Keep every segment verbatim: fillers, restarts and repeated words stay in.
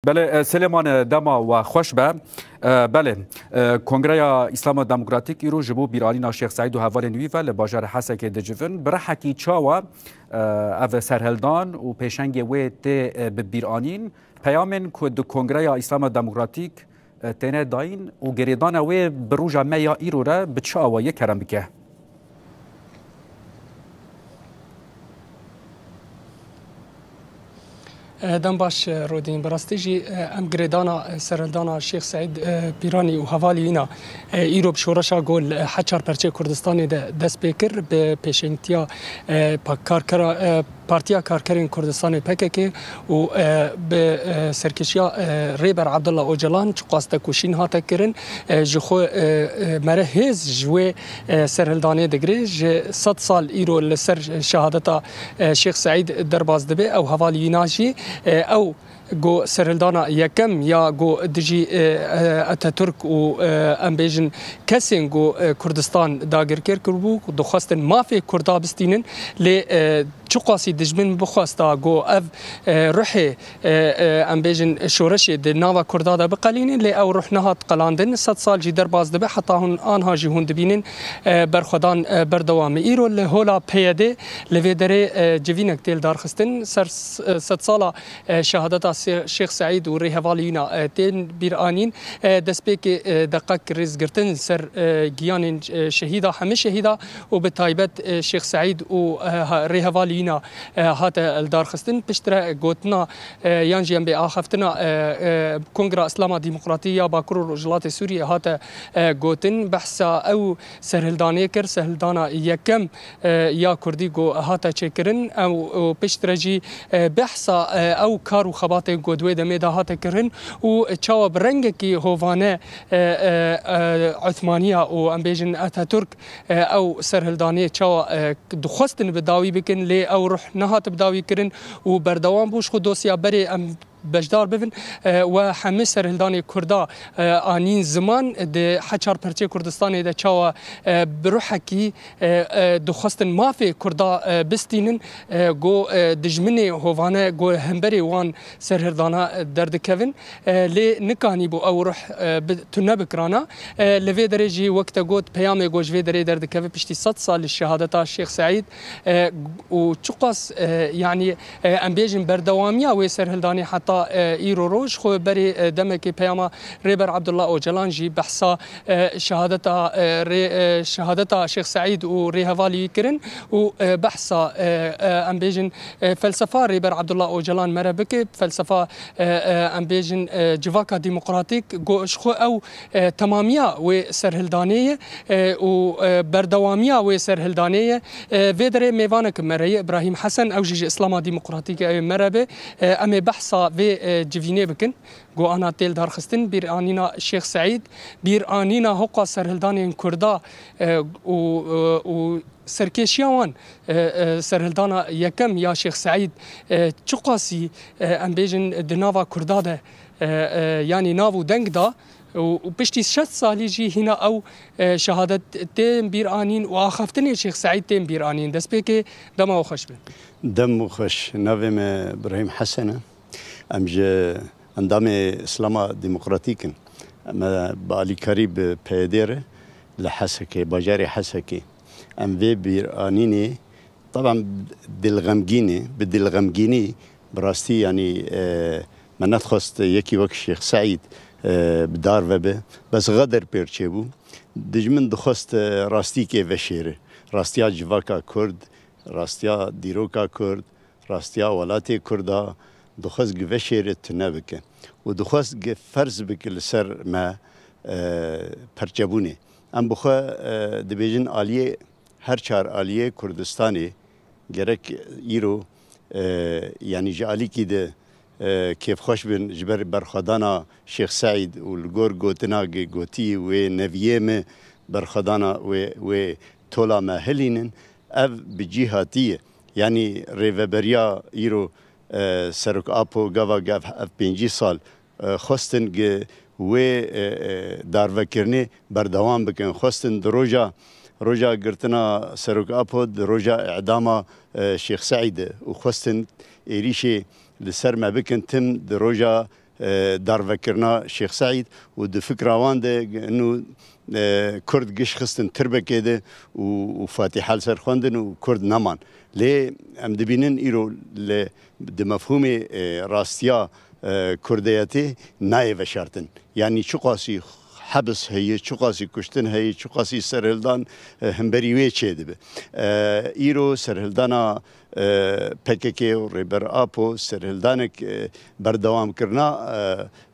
Belê, e, Silêman, e, dema we xweş be. E, belê, e, Kongreya Îslama Demokratîk îro ji bo bîranîna Şêx Seîd û hevalên wî ve li bajarê Hesekê dicivin. Bi rihekî çawa, e, ev serhildan û pêşengê wê tê, e, bi bîranîn? Peyamên ku di Kongreya Îslama Demokratîk, e, têne dayîn û girêdana wê bi roja me ya îro re bi çi awayî ye kerem bike? E, dem baş, e, Rodîn. Bi rastî jî, e, em girêdana, e, serhildana Şêx Seîd, e, Pîranî û hevalî wîna, e, îro bi şoreşa ku li, e, heçar perçê Kurdistanê de dest pê kir, bi pêşengtiya, e, pa-, karkera, e, Partiya Karkerên Kurdistanê P K K û, e, bi, e, serkêşiya, e, Rêber Abdullah Ocalan çiqas tekoşîn hate kirin, e, ji xwe, e, e, mere hêz ji wê, e, serhildanê digire. Ji sed sal îro li ser şehadeta, e, Şêx Seîd derbas dibe. Ew hevalî wîna jî, e, ew ku serhildana yekem ya ku dijî, e, e, Atatürk û, e, em bêjin kesên ku, e, Kurdistan dagirker kiribû, dixwestin mafê Kurda bistînin, lê, e, çiqasî dijmin bixwesta ku ev, e, ruhê, e, e, em bêjin şoreşê di nava Kurda de biqelînin, lê ew ruh nehat qelandin. Sed sal jî derbas dibe, heta hûn anha jî hûn dibînin, e, berxwedan, e, berdewam e. Îro li hola P Y D li vê derê, e, civînek tê lidarxistin. Ser s-, e, sedsala, e, şehadeta Sê-, Şêx Seîd û rêhevalî wîna, e, tên bîranîn. E, destpêkê, e, deqek rêzgirtin ser, e, giyanên, e, şehîda, hemî şehîda û bi taybet, e, Şêx Seîd û, e, ha-, rêhevalî wîna, e, hate lidarxistin. Piştre gotina, e, yan jî em bê axaftina, e, e, Kongra Îslama Demokratî ya Bakur û Rojhilatê Sûriyê hate, e, gotin. Behsa ew serhildanê kir, serhildana yekem, e, ya Kurdî ku hate çêkirin. Ew, ew piştre jî, e, behsa, e, ew kar û xebatên ku di wê demê de hate kirin û çawa bi rengekî hovane, e, e, e, Osmaniya û em bêjin Atatürk, e, ew serhildanê çawa, e, dixwestin bi dawî bikin, lê ew ruh nehat bi dawî kirin û berdewam bû. Ji xwe dosya berê em beşdar bibin, e, we hemî serhildanê Kurda, e, anîn ziman, di heçar perçê Kurdistanê de çawa, e, bi ruhekî, e, e, dixwestin mafê Kurda, e, bistînin, e, ku, e, dijminê hovane ku hemberê wan serhildana, e, derdikevin, e, lê nikanîbû ew ruh, e, bi, tune bikirana. E, li vê derê jî wek te got, peyamê ku ji vê derê derdikeve piştî sed sal li şehadeta Şêx Seîd, e, û çiqas, e, yanî, e, em bêjin berdewamiya wê serhildanê heta, e, îro roj. Xwe berê, e, demekê peyama Rêber Abdullah Ocalan jî behsa, e, şehadeta, e, rê, e, şehadeta Şêx Seîd û rêhevalî wî kirin û, e, behsa, e, e, em bêjin, e, felsefa Rêber Abdullah Ocalan mere bike, felsefa, e, e, em bêjin, e, civaka demokratîk, go ji xwe ew, e, temamiya wê serhildanê ye, e, û, e, berdewamiya wê serhildanê ye. E, vê derê mêvanek me re ye, Îbrahîm Hesen, ew jî ji Îslama Demokratîk e, me re be. E, em ê behsa vê, e, civînê bikin. Ku ana tê lidarxistin, bîranîna Şêx Seîd, bîranîna hoqa serhildanên Kurda, e, û, e, û serkêşiya wan, e, e, serhildana yekem ya Şêx Seîd, e, çiqasî, e, em bêjin di nava Kurda de, e, e, yanî nav û deng da û, û piştî şeş salî jî hîna ew, e, şehadet tên bîranîn û axaftinê Şêx Seîd tên bîranîn. Destpêkê dema we xweş be. Dem xweş. Navê me Birahîm Hesen e. Em ji endamê Îslama Demokratîk in. Em bi alîkarî bi P Y D re li Hesekê, bajarê Hesekê. Em vê bîranînê, taban dilxemgîn e, bi dilxemgînî bi rastî, yanî, e, me nedixwest yekî wek Şêx Seîd, e, bi dar ve be. Bes xeder pêr çêbû. Dijmin dixwest, e, rastîkê veşêre. Rastiya civaka Kurd, rastiya dîroka Kurd, rastiya welatê Kurda dixwest gi veşêre tune bike û dixwest gi ferz bike li ser me, e, perçebûnê. Em bi xwe, e, dibêjin aliyê, her çar aliyê Kurdistanê gerek îro, e, yanî ji alîkî de, e, kêfxweş bin ji ber berxwedana Şêx Seîd û li gor gotina gi gotî wê neviyê me berxwedana wê, wê tola me hilînin. Ev bi cî hatiye. Yanî rêveberiya îro, e, Serok Apo gava gav ev pêncî sal, e, xwestin gi wê, e, e, darvekirinê berdewam bikin. Xwestin di roja, roja girtina Serok Apo, di roja îdama, e, Şêx Seîd û xwestin êrîşê li ser me bikin tim di roja, e, darvekirina Şêx Seîd û di fikra wan de inu, e, Kurd giş xistin tirbekê de û, û Fatîha li ser xwendin û Kurd neman. Lê em dibînin îro li, di mefhûmê, e, rastiya, e, Kurdeyetê nayê veşartin. Yanî çiqasî hebs heye, çiqasî kuştin heye, çiqasî serhildan, e, hemberî wê çêdibe. E, îro serhildana, e, P K K û Rêber Apo serhildanek, e, berdewam kirina,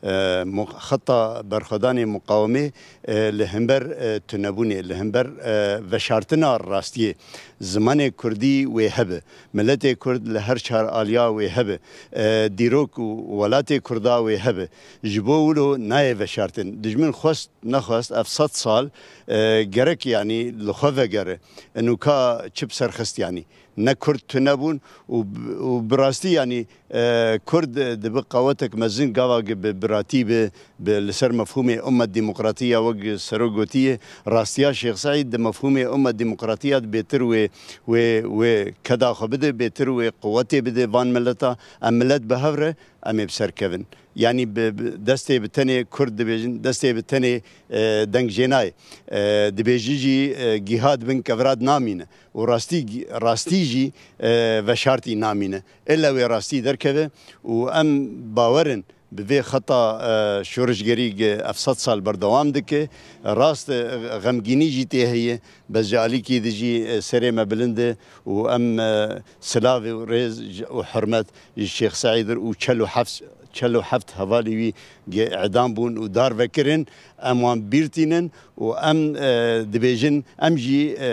e, e, mu-, xeta berxwedanê muqawimê, e, li hember, e, tunebûnê, li hember, e, veşartina rastiyê. Zimanê kurdî wê hebe. Miletê kurd li her çar aliya wê hebe. E, dîrok û welatê kurda wê hebe. Ji bo wilo nayê veşartin. Dijmin xwest nexwest ev sed sal, e, gerek, yanî, li xwe vegere. Inu ka çi bi ser xist, yanî? Ne Kurd tune bûn û, û bi rastî, yanî, e, Kurd dibi qawetek mezin gava gi bi biratî bi, bi li ser mefhûmê ummet demokratî ya wek serok gotiye, rastiya Şêx Seîd di mefhûmê ummet demokratî ya bêtir wê, wê, wê keda xwe bide, bêtir wê quwetê bide van mileta. Em milet bi hev re, em ê bi ser kevin. Yanî bi, bi, destê bi tenê Kurd dibêjin, destê bi tenê, e, deng jê nayê. E, dibêjî jî, e, gîha di bin kevira de namîne. Û rastî, rastî jî, e, veşartî namîne. Îlle wê rastî derkeve û em bawer in bi vê xeta, e, şorişgerî gi ev sed sal berdewam dike. Rast, e, xemgînî jî tê heye, bes ji alîkî di jî, e, serê me bilind e û em, e, silavê û rêz ji, û hurmet ji Şêx Seîd ir û çel û heft, çel û heft hevalî wî gi îdam bûn û darvekirin, em wan bîr tînin û em, e, dibêjin, em jî, e,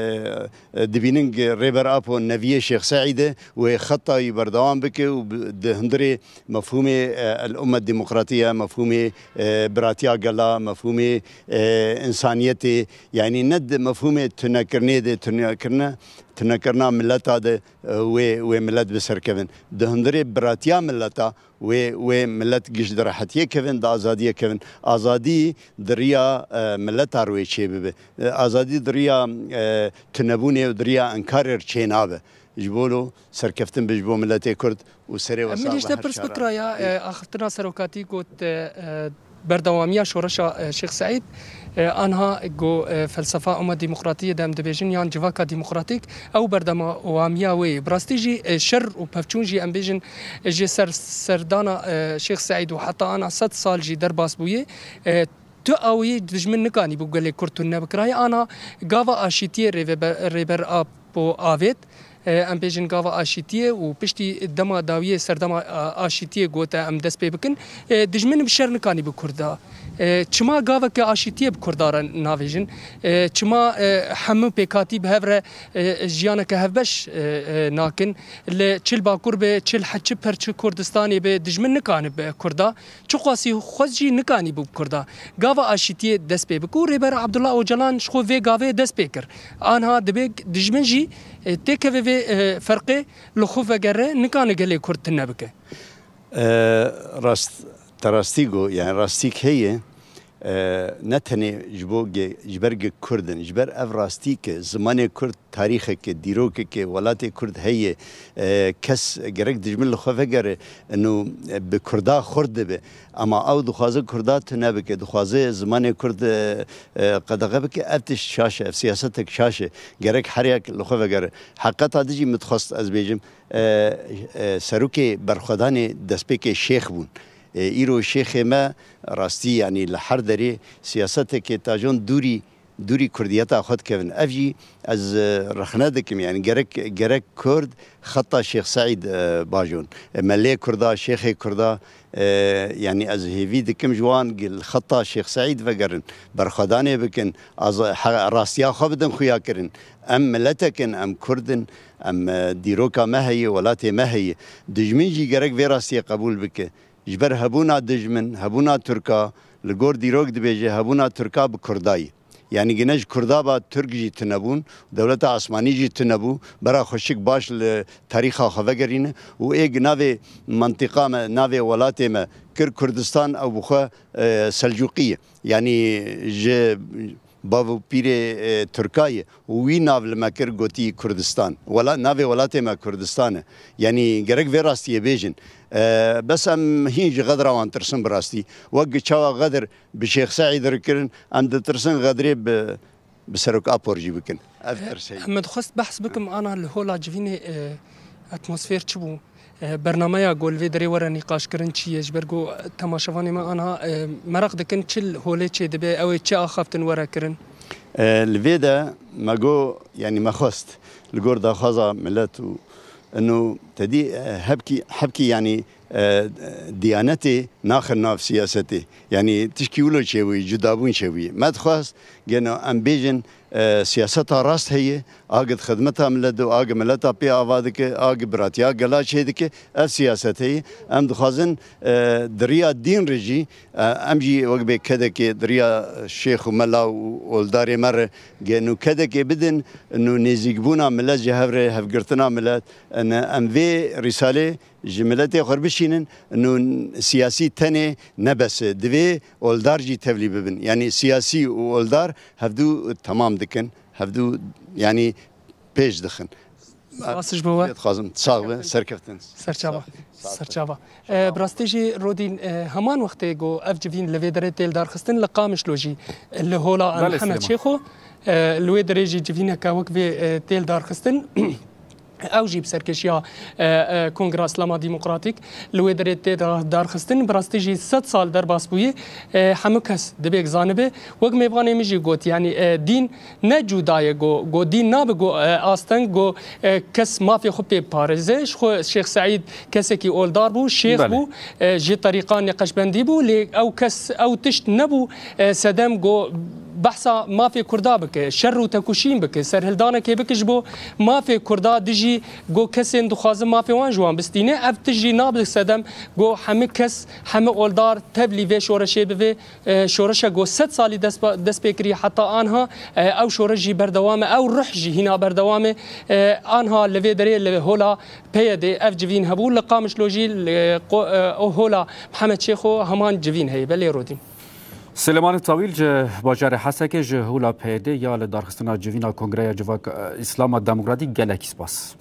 e, dibînin gi Rêber Apo neviyê Şêx Seîd e, wê xeta wî berdewam bike û bi, di hundirê mefhûmê, e, el ummet demokratî ye, mefhûmê, e, biratiya gela, mefhûmê, e, însaniyetê, yanî ne di mefhûmê tunekirinê de, tunekirine, tunekirina mileta de, e, wê, wê milet bi ser kevin. Di hundirê biratiya mileta wê, wê milet giş di rehetiyê kevin, di azadiyê kevin. Azadî di riya, e, mileta re wê çêbibe. E, azadî di riya, e, tunebûnê û di riya înkarê re çênabe. Ji bo lo serkeftin be ji bo miletê Kurd û serê wesal. Min ji te pirs bikira ya, e, axiftina serokatî got, e, e, berdewamiya şoreşa, e, Şêx Seîd, e, anha go, e, felsefa umma demokratiyê de em dibêjin yan civaka demokratîk, ew berdewamiya wê ye. Bi rastî jî, e, şer û pevçûn jî em bêjin, e, ji ser serdana, e, Şêx Seîd û heta ana sed sal jî derbas bûye. E, tu awiyê dijmin nikanî bû gelê Kurd tune bikirayê. Ana gava aşîtiyê rêvebe-, Rêber Apo avêt. E, em bêjin gava aşîtiyê û piştî dema dawiyê serdema, a, aşîtiyê gote em dest pê bikin. E, dijmin bi şer nikanî bi Kurda. E, çima gaveke aşîtiyê bi Kurda re navêjin? E, çima, e, hemû pêkhatî bi hev re, e, jiyaneke hevbeş, e, e, nakin? Li çil Bakur be, çil he-, çi perçe Kurdistanê be, dijmin nikanibe Kurda. Çiqasî xwest jî nikanîbû bi Kurda. Gava aşîtiyê dest pê bike û Rêber Abdullah Ocalan ji xwe vê gavê dest pê kir. Anha dibe dijmin jî, e, têkeve vê, e, ferqê, li xwe vegere, nikane gelê Kurd tune bike. E, rast, te rastî got, yani rastîk heye, e, ne tenê ji bo ge-, ji ber ge Kurd in, ji ber ev rastî ke zimanê Kurd tarîxeke, dîrokeke welatê Kurd heye, e, kes gerek dijmin li xwe vegere, ino, e, bi Kurda xurt dibe. Ama ew dixwaze Kurda tune bike, dixwaze zimanê Kurd, e, e, qedexe bike, ev tişt şaş e, ev siyasetek şaş e. Gerek her yek li xwe vegere. Heqeta dijî min dixwest ez bêjim, e, e, serokê berxwedanê destpêkê şêx bûn. E, îro şêxê me rastî, yanî li her derê siyasetekê tajon dûrî dûrî kurdiyeta xwe dikevin. Ev jî ez, e, rexne dikim, yani gerek, gerek kurd xeta Şêx Seîd, e, bajon. E, me lê kurda, şêxê kurda, e, yani ez hêvî dikim ji wan gi-, li xeta Şêx Seîd vegerin, berxwedanê bikin, az-, he-, rastiya xwe bidin xuya kirin. Em miletek in, em kurd in, em, e, dîroka me heye, welatê me heye. Dijmin jî gerek vê rastiyê qebûl bike. Ji ber hebûna dijmin, hebûna Tirka, li gor dîrok dibêje hebûna Tirka bi Kurda ye. Yanî gine ji Kurda ba Tirk jî tune bûn, dewleta Esmanî jî tune bû, bera xweşik baş li tarîxa xwe vegerîne û ê gi navê mentiqa me, navê welatê me kir Kurdistan, ew bi xwe, e, Selcûqî ye. Yanî ji bav û pîrê, e, Tirka ye û wî nav li me kir, gotî Kurdistan. Wela-, navê welatê me Kurdistan e. Yanî gerek vê rastiyê bêjin. E, bes em hîn ji Xedra wan tirsin bi rastî. Wek çawa Xedir bi Şêx Seîd re kirin, em ditirsin Xedirê bi, bi Serok Apor jî bikin. Ev tirs heye. Em dixwest behs bikim ana li hola civînê, e, atmosfer çi bû? E, bernameya ku li vê derê were nîqaşkirin çi ye? Ji ber ku temaşevanê me anha, e, meraq dikin çi li holê çê dibe, ew ê çi axaftin were kirin? E, li vê de me got, yanî me xwest li gor daxwaza milet û ino te dî, e, hebkî, hebkî yanî, e, diyanetê naxin nav siyasetê. Yanî tişkî wilo çêbûyî, cudabûn çêbûyî. Me dixwest geno em bêjin, e, siyaseta rast heye, a gi di xidmeta milet de û a gi mileta pê ava dike, a gi biratiya gela çêdike, ev siyaset heye. Em dixwazin, e, di riya dîn re jî, e, em jî wek bê kedekê di riya şêx û mela û oldarê me re geno kedekê bidin, nû nêzîkbûna milet ji hev re, hevgirtina milet, ne, em vê rîsalê ji miletê xwe re bişînin, nû siyasî tenê ne bes e. Divê oldar jî tevlî bibin. Yanî siyasî û oldar hevdû temam dikin. Hevdû, yanî, pêş dixin. Spas ji bo we. Lê dixwazim. Sax be, serkeftin. Serkeftin. Serçava. Sağ ol. Serçava. E, bi rastî jî Rodîn, e, heman wextê ku ev civîn li vê derê tê lidarxistin, li Qamişlo jî li hola Belê, Mihemed Silêman. Çêxo, e, li wê derê jî civîneke wek vê, e, tê lidarxistin. Ew jî bi serkêşiya, e, e, Kongra Îslama Demokratîk li wê derê tê da-, darxistin. Bi rastî jî sed sal derbas bûye. E, hemû kes dibêk zanibe. Wek mêvanê min jî got, yanî, e, dîn ne cuda ye, go, go dîn nabe, go, e, asteng, go, e, kes mafê xwe pê parêze. Ji xwe Şêx Seîd kesekî oldar bû, şêx Belê. bû, e, ji terîqa Neqeşbendî bû, lê ew kes, ew tişt nebû, e, sedem, go behsa mafê Kurda bike, şer û tekoşîn bike, serhildanekê bike ji bo mafê Kurda dijî, go kesên dixwazin mafê wan ji wan bistîne. Ev tişt jî nabe sedem, go hemî kes, hemî oldar tevlî vê şoreşê bivê. E, şoreşa ku sed salî dest pa-, dest pê kirî heta anha, e, ew şoreş jî berdewam e, ew ruh jî hîna berdewam e. E, anha li vê derê li hola P Y D ev civîn hebû, li Qamişlo jî li qo-, e, hola Mihemed Çêxo heman civîn heye. Belê Rodîn. Silêmanê Tawîl ji bajarê Hesekê ji hola P Y D ya li darxistina civîna Kongreya Civaka, e, Îslama Demokratîk gelekî spas.